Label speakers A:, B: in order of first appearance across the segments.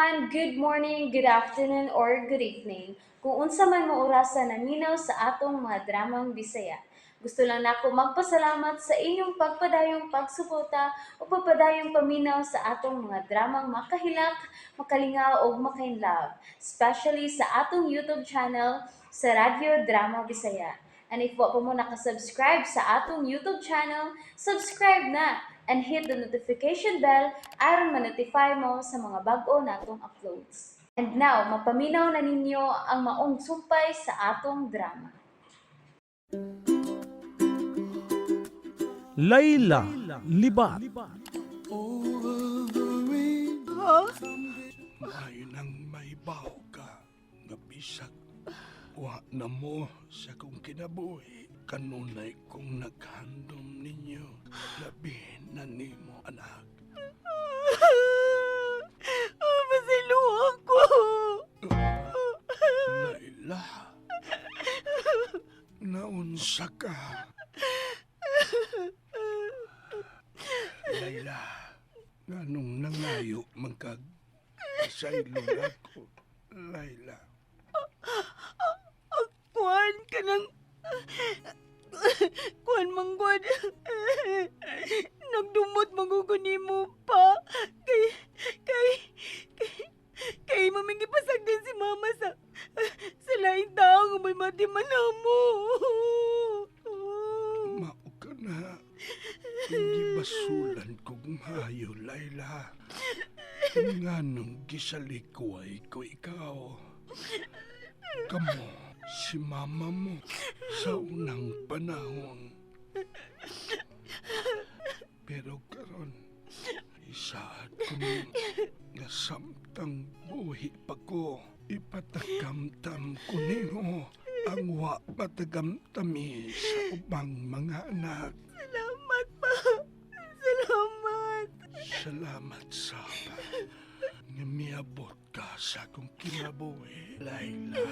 A: Everyone! Good morning, good afternoon, or good evening. Kung unsa man mo orasa naminaw sa atong mga dramang Bisaya. Gusto lang nako magpasalamat sa inyong pagpadayong pagsuporta o pagpadayong paminaw sa atong mga dramang makahilak, makalingaw ug makainlove, especially sa atong YouTube channel sa Radyo Drama Bisaya. And if wa pa mo nakasubscribe sa atong YouTube channel, subscribe na and hit the notification bell aron ma-notify mo sa mga bag-o natong uploads. And now, mapaminaw na ninyo ang maong sumpay sa atong drama.
B: Layla Libat.
C: Maayo nang maibaw ka nga bisag wa na mo sa kong kinabuhi, kanunay kong naghandom ninyo, labi na nimo, anak.
D: Pasiluhan ko.
C: Laila, naunsa ka, Laila? Nganong nangayo man kag pasaylo ako, Laila?
D: Kuan ka ng... Kuan manggod. Nagdumot mangugo nimo pa. Kay mamingipasag din si mama sa laing tao nga may matiman na mo.
C: Mao ka na. Gibasulan kog maayo, Laila. Nganong gisalikway ko ikaw? Kamo, si mama mo sa unang panahon. Pero karon, isaad ko nung nga samtang buhi pa ko, ipatakamtam ko nimo ang wa patagamtami sa ubang mga anak.
D: Salamat pa. Salamat.
C: Salamat sab nga miabot ka sa akong kinabuhi, Laila.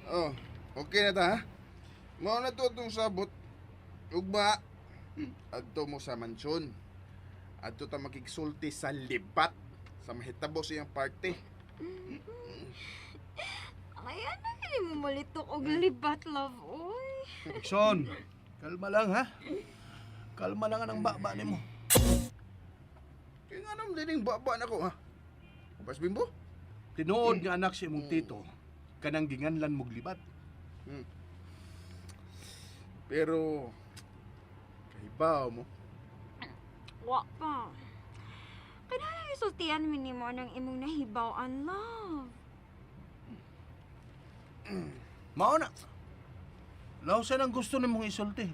E: Oh, okay na ta ha? Mao na to itong sabot. Ugma, adto mo sa mansyon. Adto ta makigsulti sa libat sa mahitabo sa iyang party.
F: Ay, ano hindi mo malitok og libat, love, oy.
B: Son, kalma lang ha. Kalma lang ang baba nimo.
E: Kaya nga naman dining baba na ko ha. Upas bimbo?
B: Tinuod nga anak si imong tito kanang ginganlan mog libat.
E: Pero kahibaw mo.
F: Wa pa. Kailangan isultian mi nimo anang imong nahibaw-an, love.
B: Mao na. Lausan ang gusto nimong isulti.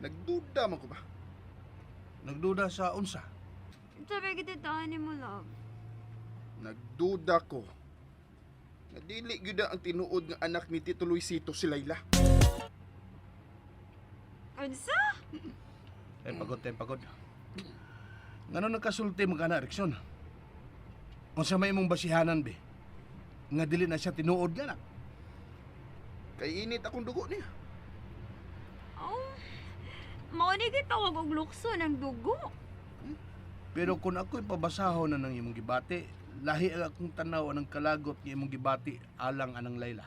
E: Nagduda man ko ba?
B: Nagduda sa unsa?
F: Sabi kita nimo, love.
E: Nagduda ko. Nga dili gyud ang tinuod nga anak ni Tito Luisito si Layla.
F: Unsa?
B: Ay pagod, ay pagod. Ngano nagkasulti mo kana, Erickson? Unsa may imong basihanan be? Nga dili na siya tinuod nga anak.
E: Kay init akong dugo niya.
F: Oh, mao ni gitawag og lukso ng dugo.
B: Pero kung ako'y pabasahon na ng imong gibati, lahi ang akong tanaw anang kalagot nga imong gibati alang anang Layla.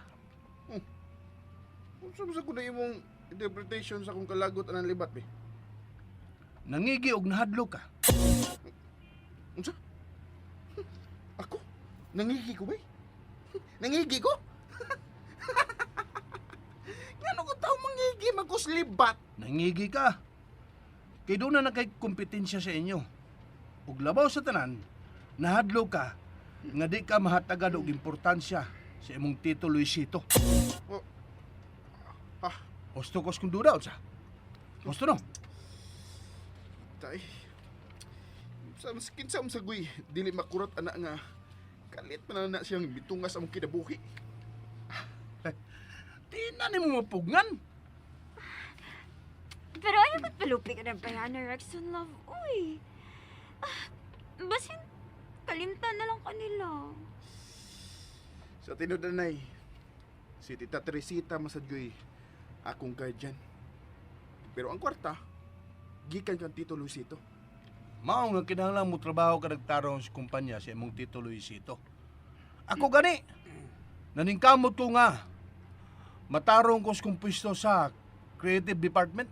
E: Unsa man sa kuno imong interpretation sa akong kalagot anang libat be?
B: Nangigi og nahadlok ka.
E: Unsa? Ako? Nangigi ko ba? Nangigi ko? Ngano ko tao mangigi magkuslibat?
B: Nangigi ka. Kay doon na nakay kompetensya sa inyo. Ug labaw sa tanan, nahadlok ka nga di ka mahatagan og importansya sa imong Tito Luisito.
E: Oh. Ah,
B: Husto kos kung duda, unsa? Husto no?
E: tay. Sa kinsa man sa guy, dili makurot ana nga kalit man na na siyang bitungas among kinabuhi.
B: Di na nimo mapugnan.
F: Pero ayaw ba't palupi ka ng bayana, Rexon, love, uy. Ah, basin, kalimtan na lang kanila.
E: Sa tinuod anay, Si Tita Teresita masad gyoy akong guardian. Pero ang kwarta, gikan kang Tito Luisito.
B: Mao nga kinahanglan mo trabaho ka nagtarong sa kumpanya sa imong Tito Luisito. Ako gani. Naningkamot ko nga. Matarong ko sa kong pwesto sa creative department.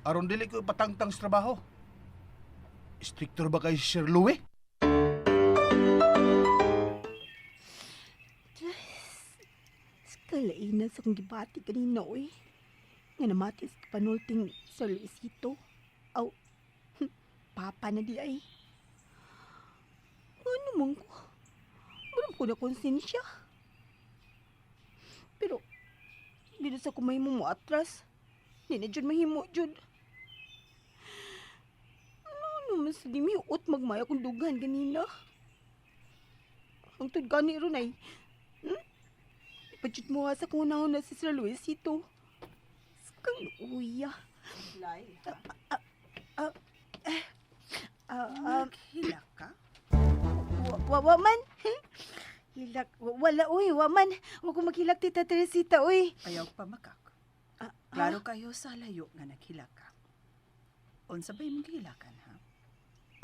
B: Aron dili ko ipatangtang sa trabaho. Strictor ba kay Sir Louie?
D: Kalaina sa kong gibati kanina, oy. Nga namati sa panulting Sir Luisito. Aw, papa na di ay. Ano man ko? Murang ko na konsensya. Pero, di na sa kumahimo mo atras. Di na jud mahimo jud. Ano naman sa di mihuot magmaya kung dugan ganina. Ang tud gani ron ay, Ipajud mo ha sa kung na si Sir Luisito. Kang luya.
G: Lai, ha?
D: Ah, ah,
G: Naghilak ka?
D: wa, wa man. Hilak. Wala, uy, wa man. Wa ko maghilak, Tita Teresita, uy.
G: Ayaw pa makak.
D: Ah,
G: Klaro kayo sa layo nga naghilak ka. Unsa ba imong gihilakan, ha?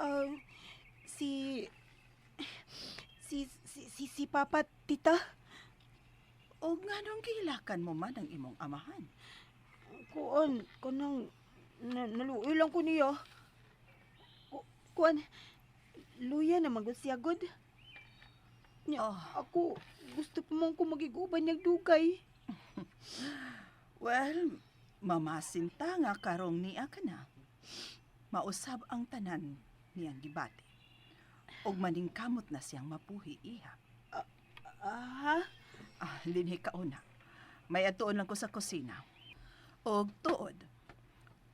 D: Ah, si, si Papa, Tita.
G: O nganong gihilakan mo man ang imong amahan?
D: Kuan, kanang, naluoy lang ko niya. Kuan, luya na magod siya, god. Nya,
G: Oh.
D: ako, gusto pa man ko magiguban niyang dugay.
G: Well, mamasinta nga karong niya ka na. Mausab ang tanan niyang gibati. Og maningkamot na siyang mapuhi iha.
D: Ah,
G: Ah, linhi ka una. May atuon lang ko sa kusina. Og tuod.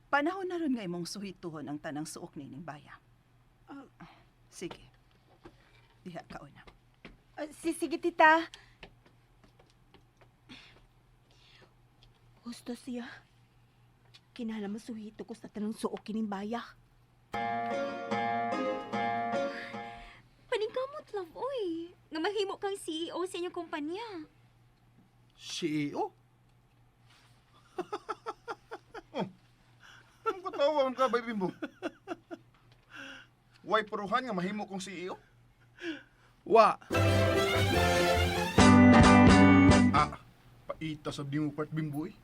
G: Panahon na ron nga imong suhituhon ang tanang suok nining baya.
D: Ah.
G: Sige. Diha ka una.
D: Ah, sige, tita. Gusto siya. Kinahanglan masuhito ko sa tanang suok kining baya.
F: Paningkamot, love, oy. Nga mahimo kang CEO sa inyong kumpanya.
B: CEO?
E: Anong katawa man ka, Bay Bimbo? Way puruhan nga mahimo kong CEO?
B: Wa.
E: Ah, paita sa di mo part Bimbo eh.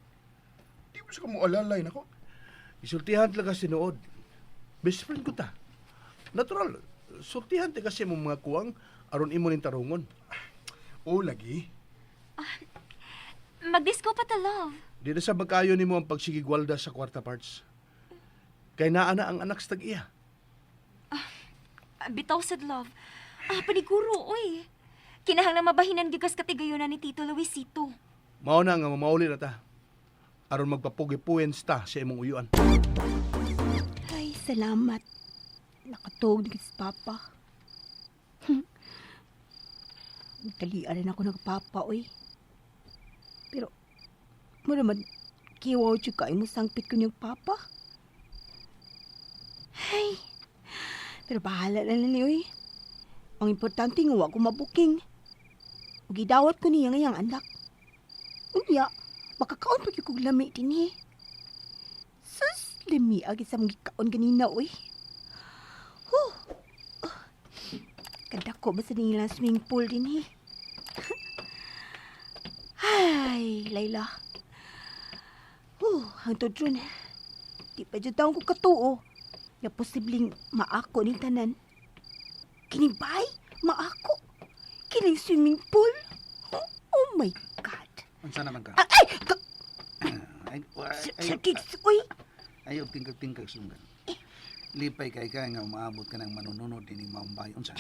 E: Di mo sa kamo alalay nako.
B: Isultihan talaga si Nood. Best friend ko ta. Natural, sultihan ta kasi mong mga kuwang aron imo ning tarungon.
E: O lagi.
F: Mag-disco pa ta, love.
B: Di na sa magkayo nimo ang pagsigigwalda sa kwarta parts. Kay naa na ang anak sa tag-iya.
F: Ah, bitaw sad, love. Ah, paniguro, oy. Kinahanglan mabahinan gikas katigayonan ni Tito Luisito.
B: Mao na nga mamauli na ta. Aron magpapugi-puwens ta sa imong uyuan.
D: Ay, salamat. Nakatuog na si Papa. Nagtalian rin ako ng Papa, oy. Pero, mo naman, kiwaw jud ka mo sangpit ko niyang Papa. Ay, pero bahala na lang ni, oy. Ang importante nga wa ko mabuking. Ug gidawat ko niya ngayang anak. Unya, makakaon pa gyud kog lami dinhi. Sus, lami agi sa mga kaon ganina, uy. Huh. Oh. Kadako ba sa nila swimming pool din, eh? Ay, Layla. Huh, hangtod ron. Di pa dyan taong ko katuo. Na posibleng maako ni tanan. Kining bay, maako. Kining swimming pool. Oh, oh my God.
H: Unsa naman ka?
D: Ah, ay!
H: Ay,
D: Sir,
H: ay,
D: Sir Giggs, uy!
H: ayaw tingkag-tingkag sunggan. Lipay kay ka nga umaabot ka ng manununod dining maong bahay. Unsa?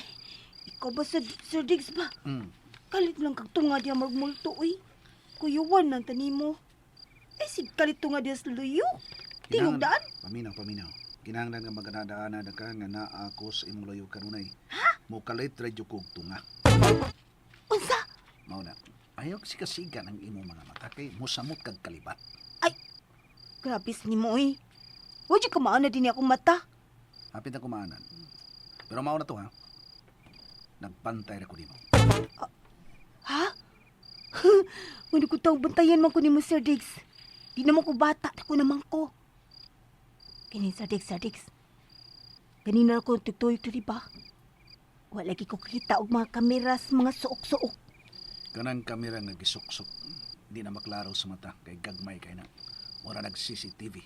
D: Ikaw ba sa Sir Diggs ba? Kalit lang kag tunga diya magmulto, uy. Kuyuwan ng tanimo. Eh, sig kalit tunga diya sa luyo. Tingog daan.
H: Paminaw, paminaw. Kinahanglan nga maganadaana na ka nga naa ako sa imong layo kanunay. Mo kalit radyo kog tunga.
D: Unsa?
H: Mao na. Ayaw sikasigan ang imong mga mata kay mosamot kag kalibat.
D: Grabe sa nimo, uy. Huwag ka maana din akong mata.
H: Hapit na kumaanan. Pero mao na to ha. Nagpantay ra ko nimo.
D: Ha? Ngano ko taong bantayan man ko ni mo, Sir Diggs. Di naman ko bata, ako naman ko. Kini, Sir Diggs, Sir Diggs. Ganina ko tugtuyok diri ba? Wala lagi ko kita og mga kameras, mga suok-suok.
H: Kanang kamera nga gisuksok, di na maklaro sa mata kay gagmay kay na. Wala nag CCTV.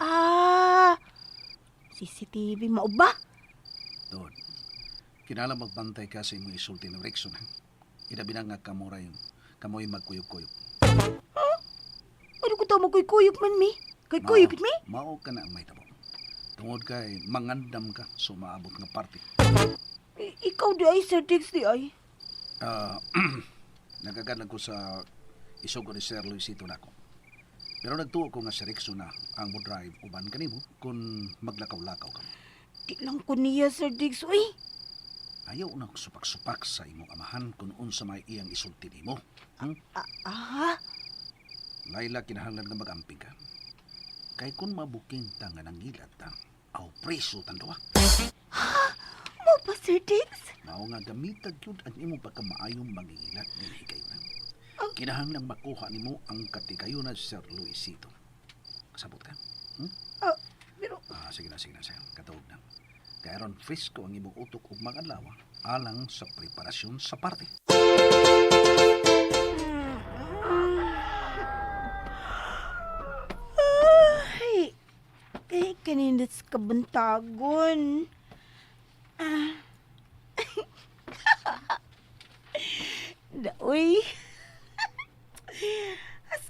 D: Ah! CCTV mao ba?
H: Doon. Kinala magbantay ka sa imong isulti ni Rickson. Ha? Ilabi na nga kamuray, kamoy magkuyog-kuyog.
D: Ano ko taong magkuy-kuyog man mi? Kuy-kuyog mi?
H: Mao ka na ang may tabo. Tungod kay mangandam ka sa maabot nga party.
D: Ikaw di ay, Sir Diggs di ay.
H: Ah, nagagad lang ko sa isugo ni Sir Luisito nako. Pero nagtuo ko nga si Rickson na ang mo drive uban kanimo kung maglakaw-lakaw ka mo.
D: Di lang ko niya, Sir Diggs. Uy,
H: Ayaw na supak-supak sa imong amahan kung unsa may iyang isulti nimo. Hmm?
D: ah, ah,
H: Laila, kinahanglan nga mag-amping ka. Kay kung mabuking ta nga nangilat ta, aw preso tanduwa.
D: mo pa, Sir Diggs?
H: Mao nga gamitag yun ang imong pagkamaayong mangingilat din higayuna. Kinahanglan makuha nimo ang katigayuna Sir Luisito. Kasabot ka? Hmm?
D: Ah, pero
H: Ah, sige na, sige na, sir. Katuog na. Kay aron fresko ang imong utok ug mga adlaw alang sa preparasyon sa party.
D: Ay, kay kanindot sa kabuntagon. Ah. Daoy. As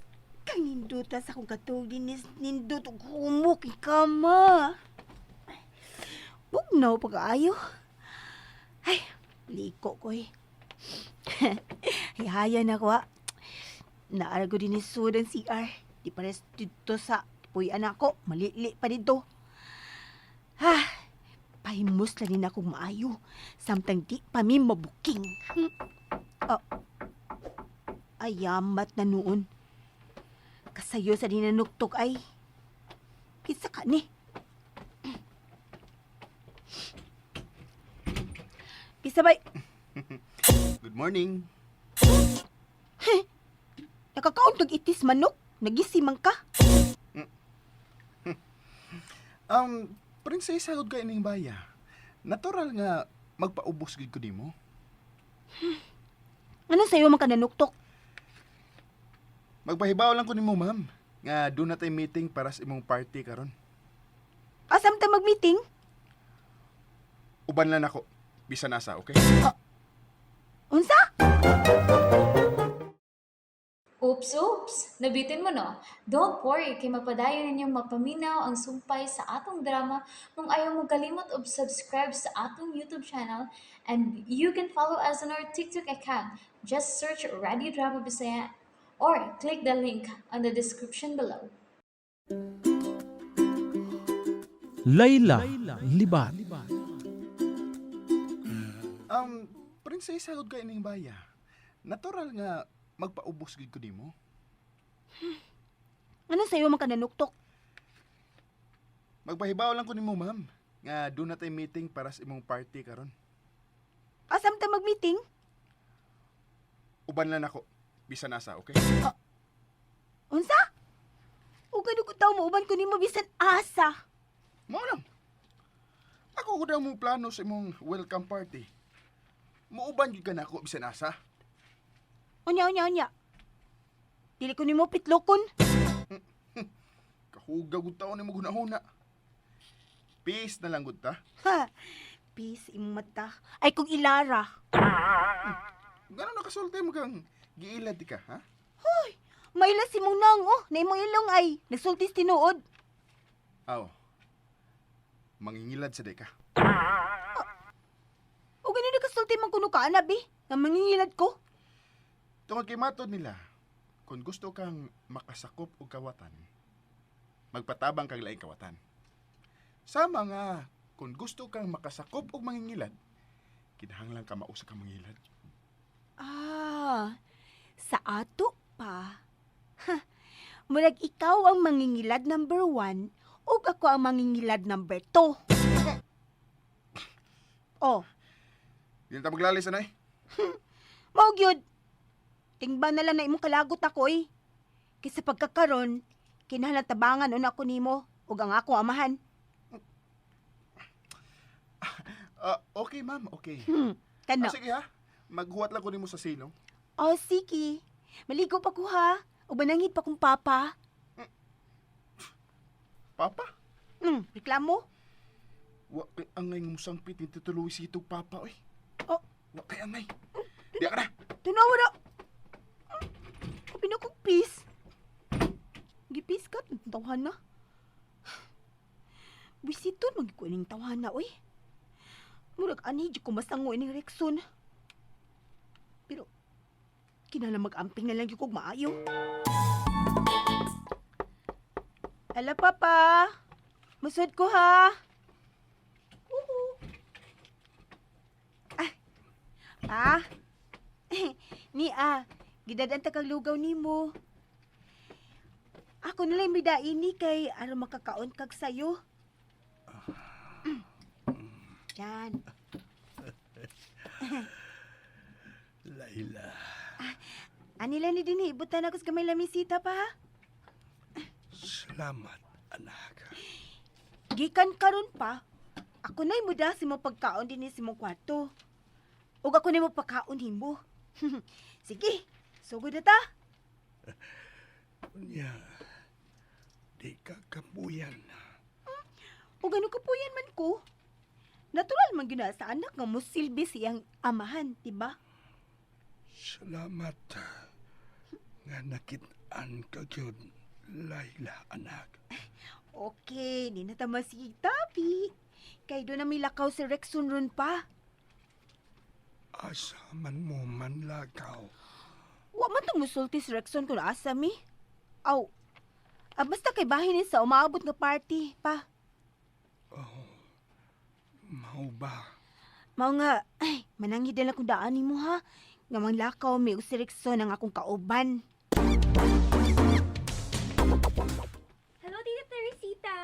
D: kang ninduta sa akong katog dinis nindot og humok kama. Bugnaw pag-aayo. Ay, liko ko eh. Hayaya na ko ah. Naarago din ni Sudan CR. Di pares dito sa puy anak ko. Malili pa dito. Ha, pahimus lang din akong maayo. Samtang di pa mi mabuking. Oh. Ayamat na noon. Kasayo sa dinanuktok ay. Kinsa ka ni? Kisabay,
E: Good morning.
D: nakakaon kag itis manok. Nagisimang ka.
E: Prinsesa gud ka ining baya. Natural nga magpaubos gid ko nimo.
D: Ano sa'yo man ka nanuktok?
E: Magpahibaw lang ko nimo, ma'am. Nga doon na tay meeting para sa imong party karon.
D: Asam ta mag-meeting?
E: Uban lang nako. Bisan asa, okay?
D: Unsa?
A: Oops, oops! Nabitin mo no? Don't worry, kay mapadayon ninyong mapaminaw ang sumpay sa atong drama kung ayaw mo kalimot og subscribe sa atong YouTube channel, and you can follow us on our TikTok account. Just search Radio Drama Bisaya or click the link on the description below.
I: Layla Libat.
E: Prinsesa gud ka ining baya. Natural nga magpaubos gid ko nimo.
D: Ano sa'yo man ka nanuktok?
E: Magpahibaw lang ko nimo, ma'am. Nga doon na tay meeting para sa imong party karon.
D: Asam ta mag-meeting?
E: Uban lang nako. Bisan asa, okay?
D: Unsa? O gano ko tao mauban ko nimo bisan asa.
E: Mao lang. Ako ko daw mo plano sa imong welcome party. Muuban gyud ka nako bisan asa.
D: Unya, unya, unya. Dili ko nimo pitlokon.
E: Kahuga gud taon nimo gunahuna. Peace na lang gud ta.
D: Ha. Peace imong mata. Ay kung ilara.
E: Ngano nakasulti mo kang giilad di ka, ha?
D: Maila si mong nang oh, na imong ilong ay nagsultis tinuod.
E: Aw. Mangingilad sa di ka.
D: O gano nakasulti man kuno ka ana bi? Nga mangingilad ko.
E: Tungod kay matod nila, kung gusto kang makasakop og kawatan, magpatabang kag laing kawatan. Sama nga, kung gusto kang makasakop og mangingilad, kinahanglan ka mausa ka mangilad.
D: Ah, sa ato pa. Ha, murag ikaw ang mangingilad number 1 ug ako ang mangingilad number 2. Oh,
E: Di na ta maglalis, anay.
D: mao gyud. Tingban na lang na imong kalagot ako eh. Kaysa pagkakaron, kinahanglan tabangan una ko nimo ug ang akong amahan.
E: Ah, okay, ma'am. Okay.
D: Kana.
E: Ah, sige ha. Maghuwat lang ko nimo sa silong.
D: Oh, sige. Maligo pa ko ha. Ug manangit pa kong papa.
E: Papa?
D: Reklamo?
E: Wa kay angay nga musangpit ni Tito Luisito papa oy.
D: Oh.
E: Wa kay angay. Di ka na.
D: Tunawa na. Abi na kong peace. Gipis ka, tawhan na. Bisiton, magikuning tawhan na, oy. Murag ani, di ko masango ining Rexon. Pero, kinahanglan mag-amping na lang yung kog maayo. Ala, Papa. Masud ko, ha? Uhu. Ah, pa. Ni ah, gidadaan ta kag lugaw nimo. Ako na lang midaini kay aron makakaon kag sayo. Yan.
C: Laila,
D: Ani lang ni dinhi ibutan ako sa gamay lamisita pa ha.
C: salamat anak.
D: Gikan karon pa. Ako na'y muda si mo pagkaon dinhi sa imong kwarto. Ug ako na mo pagkaon himo. Sige, sugod na ta.
C: Unya, di ka kapuyan.
D: Ug ano kapuyan man ko. Natural man gyud na sa anak nga mosilbi siyang amahan, di ba?
C: Salamat nga nakit-an ka gyud, Laila anak.
D: Okay, di na ta masigig topic. Kay doon na may lakaw si Rexon ron pa.
C: Asa man mo manlakaw.
D: Wa man tong musulti si Rexon kung asa mi. Aw, basta kay bahin ni sa umaabot nga party pa.
C: Oh, mao ba?
D: Mao nga, ay, mananghid na lang kung daan nimo ha. Nga manglakaw mi og si Rexon ang akong kauban.
F: Hello, Tita Teresita.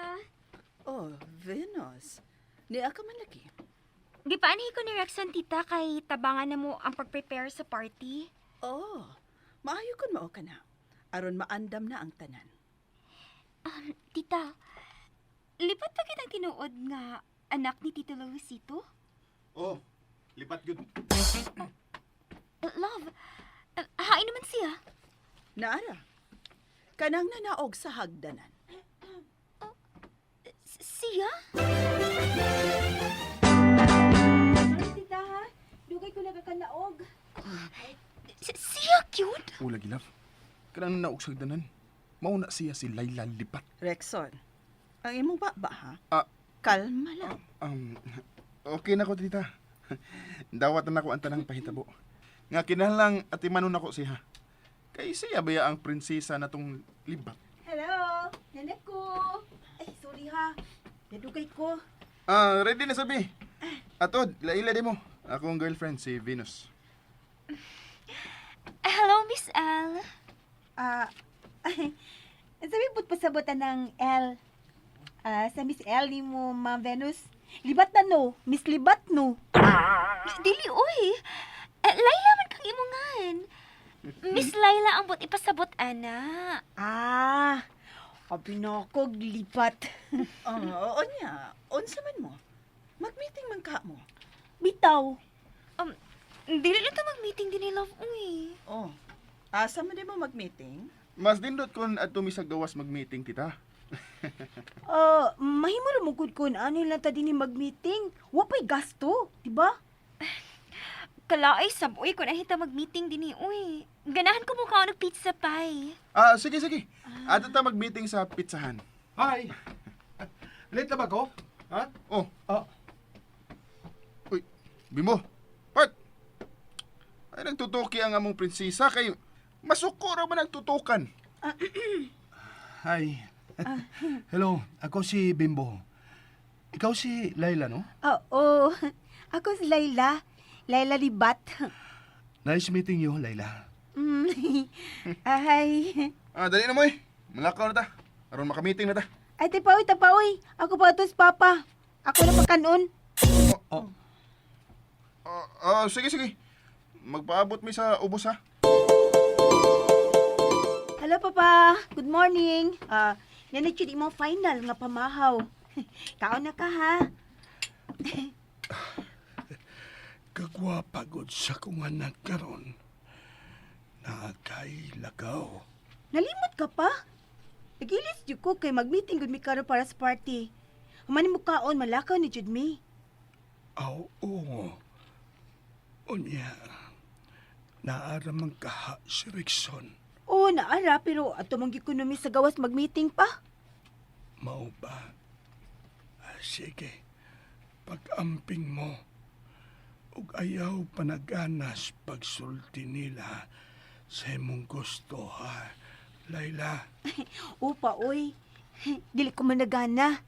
G: Oh, Venus. Niya ka man lagi.
F: Gipaanhi ko ni Rexon, tita, kay tabangan na mo ang pag-prepare sa party.
G: Oh, maayo kun mao ka na. Aron maandam na ang tanan.
F: Tita, lipat pa kitang tinuod nga anak ni Tito Luisito?
E: Oh, lipat gyud.
F: Love, hain naman siya.
G: Naara. Kanang nanaog sa hagdanan.
F: Siya?
D: Sorry, tita ha. Dugay ko nagakanaog.
F: Siya cute?
E: Ula gilaf. Kanang nanaog sa hagdanan. Mauna siya si Laila Lipat.
G: Rexon, ang imong baba ha?
E: Ah.
G: Kalma lang.
E: Okay na ko tita. Dawat na nako ang tanang pahitabo. Nga kinahanglang atimanon nako siya. Kay siya baya ang prinsesa na tong libat.
D: Hello, nanak ko. Ay, sorry ha. Nadugay ko.
E: Ah, ready na sabi. Atod, Laila di mo. Akong girlfriend si Venus.
F: Hello, Miss L.
D: Ah, sabi po't pasabotan ng L. Ah, sa Miss L ni mo, Ma'am Venus. Libat na no. Miss Libat no.
F: Dili, uy. Laila man kang imungan. Miss Laila ang but ipasabot, ana.
D: Ah, abi na ako, lipat.
G: Oh, oo niya. Unsa man mo? Mag-meeting man ka mo.
D: Bitaw.
F: Dili na ta mag-meeting din ni Love, uy.
G: Oh, asa man di mo mag-meeting?
E: Mas dindot kon adto mi sa gawas mag-meeting tita.
D: Ah, mahimo ra mo gud kun ano lang ta dinhi mag-meeting. Wa pa'y gasto, di ba?
F: Kalaay sab, uy, kung ahita mag-meeting din ni, uy. Ganahan ko mukha og pizza pie.
E: Ah, sige sige. Adto ta mag-meeting sa pizzahan.
B: Hi! Late na ba ko? Ha?
E: Oh,
B: Oh,
E: uy, Bimbo. Part. Ay nagtutuki ang among prinsesa kay masuko ra man nagtutukan.
B: hi. Hello, ako si Bimbo. Ikaw si Laila, no?
D: Oo. Ako si Laila. Laila Libat.
B: Nice meeting you, Laila.
D: Ay.
E: Ah, dali na mo eh. Malakaw na ta. Aron maka-meeting na ta.
D: Ay, tapaoy, tapaoy. Ako pa ito si Papa. Ako na pakanon.
B: Oh,
E: Ah, ah, sige sige. Magpaabot mi sa ubos ha.
D: Hello, Papa. Good morning. Ah, uh, jud imong final nga pamahaw. Kaon na ka, ha?
C: Kagwapa gud sa kong anak karon. Nakay lakaw.
D: Nalimot ka pa? Nagilis jud ko kay mag-meeting gud mi karon para sa party. Human mo kaon, malakaw ni jud mi.
C: Aw, oo. Unya, naaraman kaha si Rickson.
D: Oo, naara, pero ato mong gikonomi sa gawas mag-meeting pa.
C: Mao ba? Ah, sige, pag-amping mo, ug ayaw panaganas pagsulti nila sa imong gusto, ha, Layla.
D: Upa, oy. Dili ko man nagana.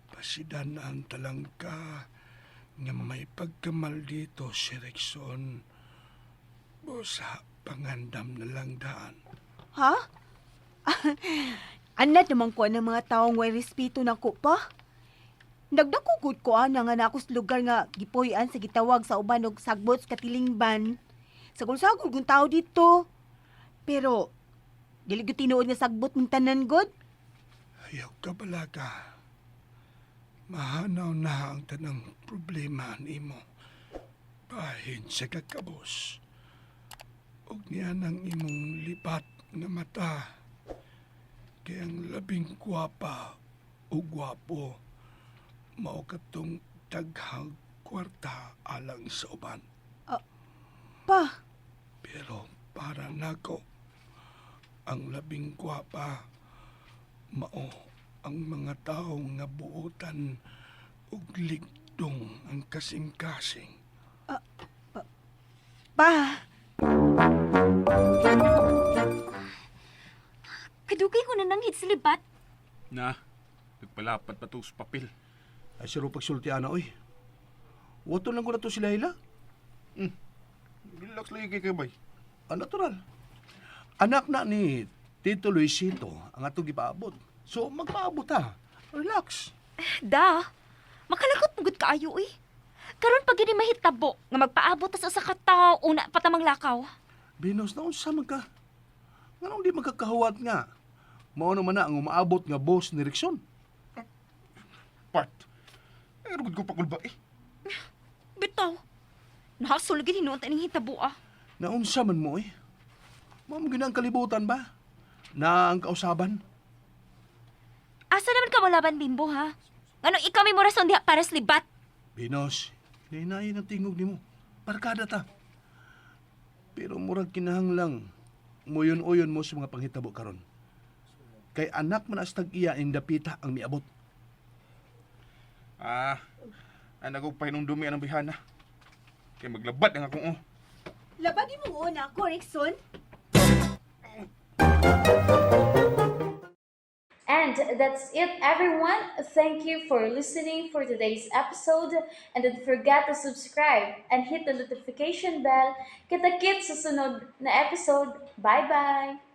C: Pasidanaan talang ka nga may pagkamal dito si Rickson. Busa, pangandam na lang daan.
D: Ha? Anad naman ko ng mga taong way respeto na ko pa. Nagdakugod ko ana nga nako sa lugar nga gipuy-an sa gitawag sa uban og sagbot sa katilingban. Sagol-sagol kung tao dito. Pero dili gyud tinuod nga sagbot mong tanan god.
C: Ayaw ka balaga. Mahanaw na ang tanang problema nimo. Bahin sa kakabos. Og niya ng imong lipat nga mata. Kay ang labing gwapa o gwapo mao katong daghang kwarta alang sa uban.
D: Pa,
C: Pero para nako, ang labing gwapa mao ang mga tao nga buotan ug ligdong ang kasing-kasing.
D: Pa.
F: Kadugay ko na nanghid sa libat.
E: Na, nagpalapat pa to sa papel.
B: Ay, siro pagsulti ana, oy. Wato lang ko na to si Layla.
E: Relax lagi kay kabay.
B: Ang natural. Anak na ni Tito Luisito ang atong gipaabot. So, magpaabot ha. Relax.
F: Da, makalakot mo gud kaayo eh. Karon pag gini mahitabo nga magpaabot ta sa usa ka tawo una pa ta manglakaw.
B: Binos na unsa man ka. Nganong di magkakahuwat nga? Mao naman na ang umaabot nga boss ni Rickson.
E: Part. Ay, rugod ko pakulba eh.
F: Bitaw. Nahasol gid hinuon ta ning hitabo ah.
B: Naunsa man mo eh. Mao mo ang kalibutan ba? Na ang kausaban?
F: Asa naman ka molaban bimbo ha? Nganong ikaw may morason diha para sa libat?
B: Binos, hinahinayin ang tingog nimo. Barkada ta. Pero murag kinahanglang muyon-uyon mo sa mga panghitabo karon. Kay anak man astag iya ing dapita ang miabot.
E: Ah, anak ko pahinumdumi anang bihana. Kay maglabat ang akong oh.
D: Labad mo una ako, Rickson.
A: And that's it, everyone. Thank you for listening for today's episode. And don't forget to subscribe and hit the notification bell. Kita-kits sa sunod na episode. Bye-bye!